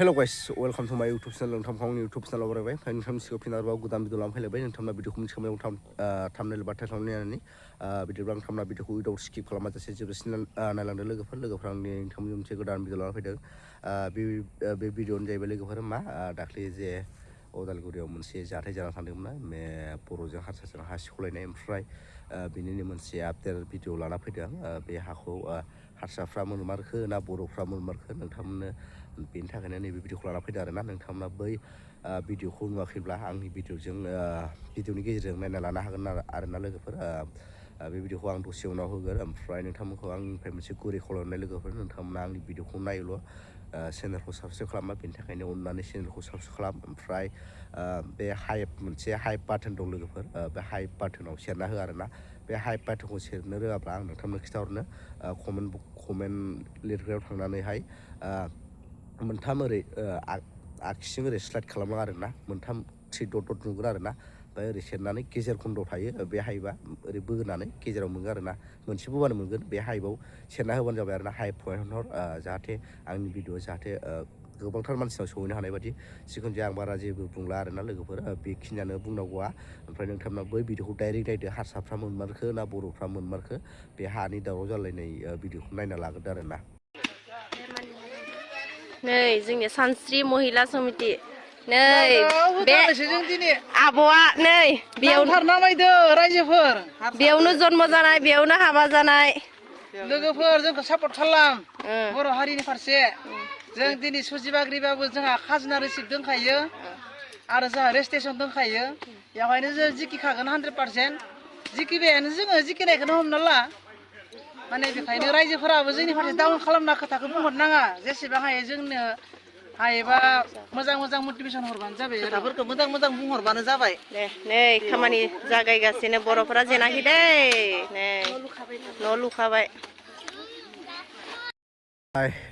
Hello guys, welcome to my YouTube channel. Nonton kong YouTube channel barabai. Nonton siapa pinar bau gudam video lam helai. Nonton video kami sekarang nonton thumbnail batas nonton ni. Video bang thumbnail video ku without skip kalau macam saya jelas nalang dulu legapan ni nonton saya gudam video lam helai. Video ni jadi legapan mah dakli je Odalguriयाव मोनसे जाथाय जाना थांदोंमोन May बर'जों हारसाजों हा सिखलायनाय ओमफ्राय बिनिनो मोनसे update video लाना फैदों बे हाखौ हारसाफ्रा मोनमारखो ना बर'फ्रा मोनमारखो नोंथांमोननो बेनि थाखायनो नैबे भिडिअखौ लाना फैदों आरोना नोंथांमोना बै भिडिअखौ नुवाखैब्ला आंनि भिडिअजों भिडिअनि गेजेरजों नायना लानो हागोन आरोना लोगोफोर बे भिडिअखौ आं दसे उनाव होगोन ओमफ्राय नोंथांमोनखौ आंनिफ्राय मोनसे गुरै खावलायनाय लोगोफोर नोंथांमोना आंनि भिडिअखौ नायल' चेनेलखौ साबस्क्राइब खालामा बेनि थाखायनो अननानै चेनेलखौ साबस्क्राइब खालाम ओमफ्राय बे मोनसे हाइप बाटोन दं लोगोफोर बे हाइप बाटोनाव सेरना हो आरोना बे हाइप बाटोनखौ सेरनो रोङाब्ला आं नोंथांनो खिथाहरनो कमेन्ट लिरग्रायाव थांनानैहाय मोनथाम ओरै आगसिजों ओरै स्लाइड खालामनांगौ आरोना मोनथाम थ्रि डट नुगोन आरोना ओमफ्राय ओरै सेरनानै गेजेर खन्दआव थायो बे हाइपआ ओरै बोनानै गेजेराव मोनगोन आरोना मोनसे बोबानो मोनगोन बे हाइपआव सेरना होबानो जाबाय आरोना हाइप पइन्ट हर जाहाथे आंनि भिडिअ जाहाथे गोबांथार मानसिनाव सहैनो हानाय बायदि जिखुनु जाया आं बारा जेबो बुंला आरोना लोगोफोर बेखिनियानो बुंनांगौआ ओमफ्राय नोंथांमोना बै भिडिअखौ डाइरेक्ट नायदो हारसाफ्रा मोनमारखो ना बर'फ्रा मोनमारखो बे हानि दावराव जालायनाय भिडिअखौ नायना लाग्रोदो आरोना नै जोंनि सानस्रि महिला समिति नै बे आब'आ नै बेयावनो जन्म जानाय बेयावनो हाबा जानाय लोगोफोर जोंखौ सापर्ट खालाम बर' हारिनि फारसे जों दिनै सुजि बाग्रिबाबो जोंहा खाजोना रिसिप्ट दंखायो आरो जोंहा रेजिस्ट्रेसन दंखायो बेवहायनो जों जिखिखागोन 100% जिखिबायानो जोङो जिखिनायखौनो हमना ला माने बेखायनो रायजोफोराबो जोंनि फारसे डाउन खालामना खोथाखौ बुंहरनाङा जेसेबां हायो जोंनो हायोबा मोजां मटिभेसन हरबानो जाबाय खोथाफोरखौ मोजां बुंहरबानो जाबाय दे नै खामानि जागायगासिनो बर'फोरा जेनाखै दै नै न' लुखाबाय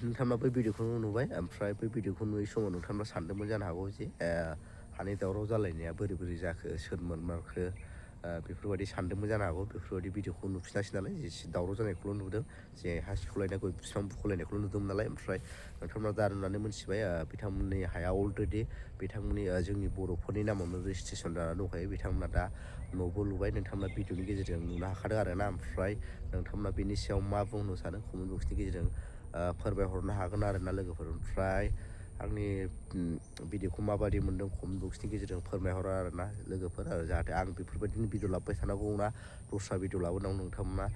नोंथांमोना बै भिडिअखौ नुबाय ओमफ्राय बै भिडिअखौ नुयै समाव नोंथांमोना सानदोंमोन जानो हागौ जे हानि दावराव जालायनाया बोरै जाखो सोर मोनमारखो बेफोरबायदि सानदोंमोन जानो हागौ बेफोरबायदि भिडिअखौ नुफिनासै नालाय दावराव जानायखौल' नुदों जे हा सिखलायनाय गय बिफां बुखलायनायखौल' नुदोंमोन नालाय ओमफ्राय नोंथांमोना दा नुनानै मोनथिबाय बिथांमोननि हाया अलरेडि बिथांमोननि जोंनि बर'फोरनि नामावनो रेजिस्ट्रेसन जानानै दंखायो बिथांमोना दा न'बो लुबाय नोंथांमोना भिडिअनि गेजेरजों नुनो हाखादों आरोना ओमफ्राय नोंथांमोना बेनि सायाव मा बुंनो सानो कमेन्ट बक्सनि गेजेरजों फोरमायहरनो हागोन आरोना लोगोफोर ओमफ्राय आंनि भिडिअखौ माबायदि मोन्दों कमेन्ट बक्सनि गेजेरजों फोरमायहरो आरोना लोगोफोर जाहाथे आं बेफोरबायदिनो भिडिअ लाबोबाय थानांगौ ना दस्रा भिडिअ लाबोनांगौ नोंथांमोना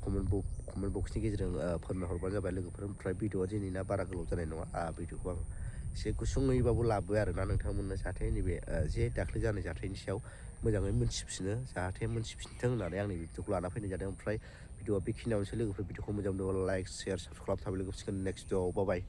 कमेन्ट बक्सनि गेजेरजों फोरमायहरबानो जाबाय लोगोफोर ओमफ्राय भिडिअआ दिनैना बारा गोलाव जानाय नङा भिडिअखौ आं एसे गुसुङैबाबो लाबोबाय आरोना नोंथांमोननो जाहाथे नैबे जे दाख्लै जानाय जाथायनि सायाव मोजाङै मोनथिफिनो जाहाथे मोनथिफिनथों होननानै आंनि भिडिअखौ लाना फैनाय जादों ओमफ्राय भिडिअआ बेखिनियावनोसै लोगोफोर भिडिअखौ मोजां मोनोब्ला लाइक शेयार साबस्क्राइब थाबाय लोगोफोर नेक्स्ट भिडिअआव बाय